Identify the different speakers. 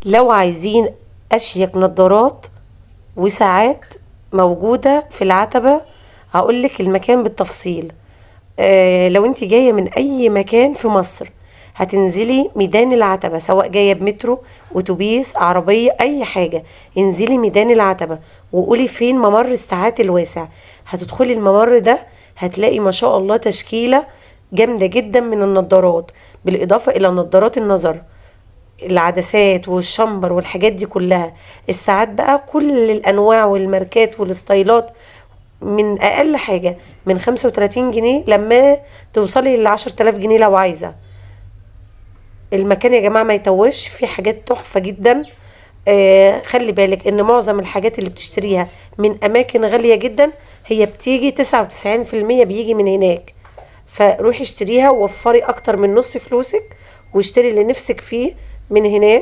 Speaker 1: لو عايزين اشيك نظارات وساعات موجودة في العتبة، هقولك المكان بالتفصيل. لو انت جاية من اي مكان في مصر هتنزلي ميدان العتبة، سواء جاية بمترو، اتوبيس، عربية، اي حاجة، انزلي ميدان العتبة وقولي فين ممر الساعات الواسع. هتدخلي الممر ده هتلاقي ما شاء الله تشكيلة جامدة جدا من النظارات، بالاضافة الى نظارات النظر، العدسات والشمبر والحاجات دي كلها. الساعات بقى كل الانواع والماركات والستايلات، من اقل حاجة من 35 جنيه لما توصلي ل10,000 جنيه لو عايزة. المكان يا جماعة ما يتوش، في حاجات تحفة جدا. خلي بالك ان معظم الحاجات اللي بتشتريها من اماكن غالية جدا هي بتيجي 99% بيجي من هناك. فروحي اشتريها ووفري اكتر من نص فلوسك، واشتري اللي نفسك فيه من هناك.